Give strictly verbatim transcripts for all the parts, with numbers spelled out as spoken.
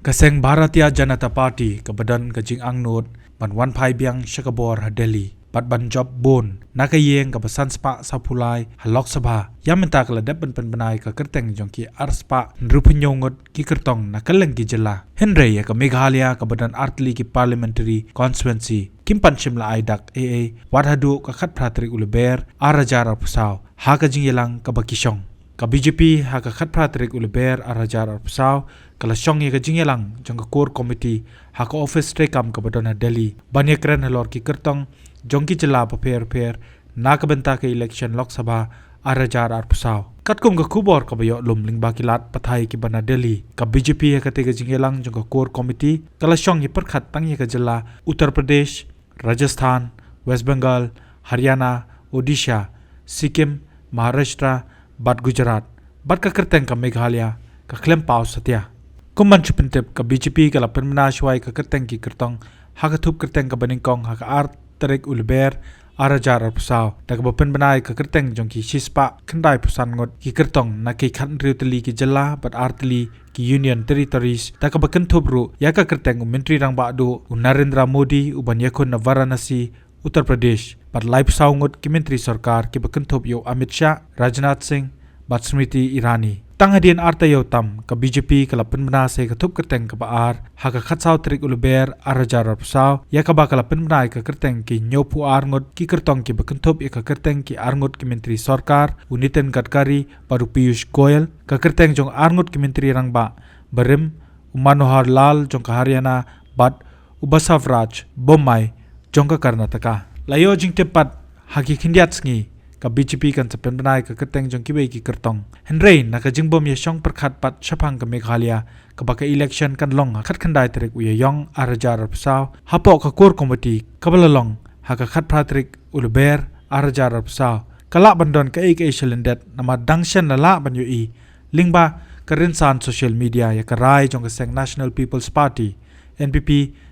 Ka seng Bharatiya Janata Party kaba don ka jingangnud ban wan phai biang sha ka bor ha Delhi bad ban jop bun na ka ïing kaba san spah sawphew lai ha Lok Sabha ïa mynta ka la dep ban pynbna ïa ka kyrteng jong ki ar spah hynriewphew hynñiew ngut ki kyrtong na kylleng ki jylla. Hynrei ïa ka Meghalaya kaba don artylli ki parliamentary constituency kim pan shim la ai dak ei ei wat haduh ka khatphra tarik u Lber ar hajar arphew saw ha ka jingïalang kaba ki shong. Ka B J P ha ka khatphra tarik u Lber ar hajar arphew saw ka la shong ïa ka jingïalang jong ka core committee ha ka office treikam kaba don ha Delhi ban ïakren halor ki kyrtong jong ki jylla bapher bapher na ka bynta ka election Lok Sabha ar hajar arphew saw. Katkum ka khubor kaba ïoh lum lyngba ki lad pathai kiba na Delhi, ka B J P ha katei ka jingïalang jong ka core committee ka la shong ïa pyrkhat tang ïa ka jylla Uttar Pradesh, Rajasthan, West Bengal, Haryana, Odisha, Sikkim, Maharashtra bad Gujarat, bad ka kyrteng ka Meghalaya ka khlem paw satia. Kum ban shu pyntip, ka B J P ka la pynbna shuwa ïa ka kyrteng ki kyrtong ha ka thup kyrteng kaba nyngkong ha ka ar tarik u Lber ar hajar arphew saw da kaba pynbna ïa ka kyrteng jong ki shispah khyndaiphew san ngut ki kyrtong na ki khathynriew tylli ki jylla bad ar tylli ki Union Territories da kaba kynthup ruh ïa ka kyrteng u Myntri Rangbah Duh u Narendra Modi uban ïakhun na Varanasi, Uttar Pradesh bad laiphew saw ngut ki myntri sorkar kiba kynthup ïa u Amit Shah, Rajnath Singh bad Smriti Irani. Tang hadien ar taïew tam ka B J P ka la pynbna sa ïa ka thup kyrteng kaba ar ha ka khatsaw tarik u Lber ar hajar arphew saw ïa kaba ka la pynbna ïa ka kyrteng ki hynñiewphew ar ngut ki kyrtong kiba kynthup ïa ka kyrteng ki ar ngut ki myntri sorkar u Nitin Gadkari bad u Piyush Goyal, ka kyrteng jong ar ngut ki myntri rangbah barim u Manohar Lal jong ka Haryana bad u Basavaraj Bommai jong ka Karnataka. La ïoh jingtip pat ha ki khyndiat sngi ka B J P kan sa pynbna ïa ka kyrteng jong kiwei ki kyrtong. Hynrei na ka jingbym ïashong pyrkhat pat shaphang ka Meghalaya kaba ka election kan long ha khatkhyndai tarik u Ïaïong ar hajar arphew saw hapoh ka core committee kaba la long ha ka khatphra tarik u Lber ar hajar arphew saw, ka lah ban don kaei kaei shalyndet namar dang shen la lah ban ïohi lyngba ka rynsan social media ïa ka rai jong ka seng National People's Party, N P P,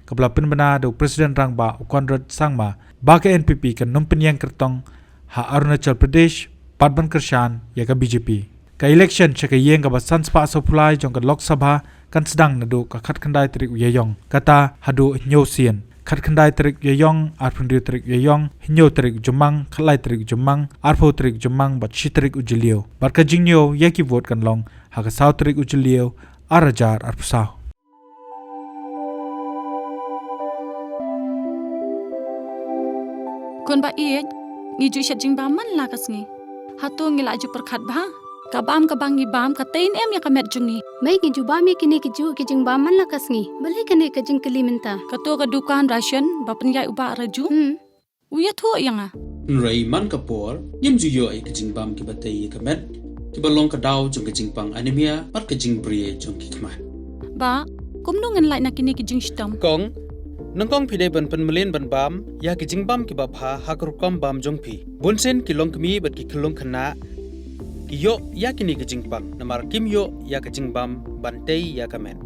kaba la pynbna da u President Rangbah u Conrad Sangma ba ka N P P kan nym pynïeng kyrtong ha Arunachal Pradesh bad ban kyrshan ïa ka B J P. Ka election sha ka ïing kaba san spah sawphew lai jong ka Lok Sabha kan sdang naduh ka khatkhyndai tarik u Ïaïong kata haduh hynñiew sien. Khatkhyndai tarik u Ïaïong, arphew hynriew tarik u Ïaïong, hynñiew tarik u Jymmang, khatlai tarik u Jymmang, arphew tarik u Jymmang bad shi tarik u Jylliew. Bad ka jingñiew ïa ki vote kan long ha ka saw tarik u Jylliew ar hajar arphew saw. Khun ba ïeit, ngi ju shet jingbam man la ka sngi. Hato ngi la ju pyrkhat bha? Ka bam kaba ngi bam ka tei ne em ïa ka met jong ngi? Mei, ngi ju bam ïa kine ki ju ki jingbam man la ka sngi. Balei kane ka jingkylli mynta? Kato ka dukan ration ba pynïaid u Bah Raju. Hmm. U ïathuh ïa nga. Hynrei man ka por ngim ju ïoh ïa ka jingbam kiba tei ïa ka met, kiba long ka daw jong ka jingpang anemia bad ka jingbri jong ki khmat. Bah, kumno ngin lait na kine ki jingshitom? Kong, nyngkong phi dei ban pynmlien ban bam ïa ki jingbam kiba bha ha ka rukom bam jong phi. Bunsien ki longkmie bad ki khyllung khynnah ki ïoh ïa kine ki jingpang namar kim ïoh ïa ka jingbam ban tei ïa ka met.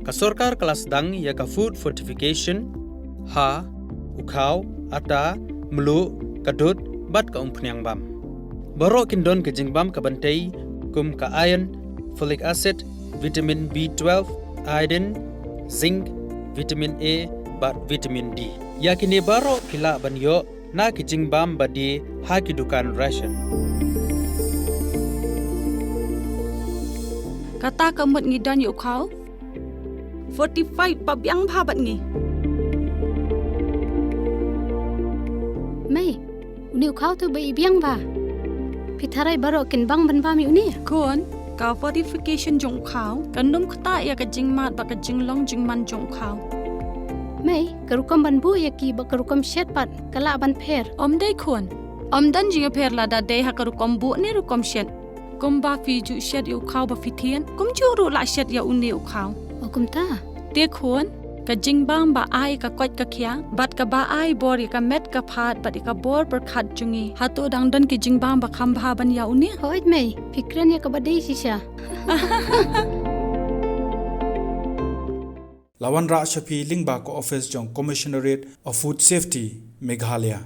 Ka sorkar ka la sdang ïa ka food fortification ha u khaw, ata, mluh, ka dud bad ka umphniang bam. Baroh kin don ka jingbam kaban tei kum ka iron, folic acid, vitamin B twelve, iodine, zinc, vitamin A bad vitamin D. Ïa kine baroh phi lah ban ïoh na ki jingbam ba die ha ki dukan ration. Kata ka mut ngi don ïa u khaw fortified ba biang bha bad ngi. Mei, une u khaw tu ba i biang bha. Phi tharai baroh kin bang ban bam ïa une? Khun, ka fortification jong u khaw kan nym ktah ïa ka jingmad bad ka jinglong jingman jong u khaw. Mei, ka rukom ban buh ïa ki bad ka rukom shet pat ka lah ban pher? Ym dei khun. Ym don jingïapher lada dei ha ka rukom buh ne rukom shet. Kumba phi ju shet ïa u khaw ba phi thied, kumjuh ruh lah shet ïa une u khaw. O kumta? Te khun, ka jingbam ba ai ka koit ka khiah bad kaba ai bor ïa ka met ka phad bad ïa ka bor pyrkhat jong ngi, hato dang don ki jingbam ba kham bha ban ïa une? Hooid mei, phi kren ïa kaba dei shisha. La wanrah sha phi lyngba ka office jong Commissionerate of Food Safety, Meghalaya.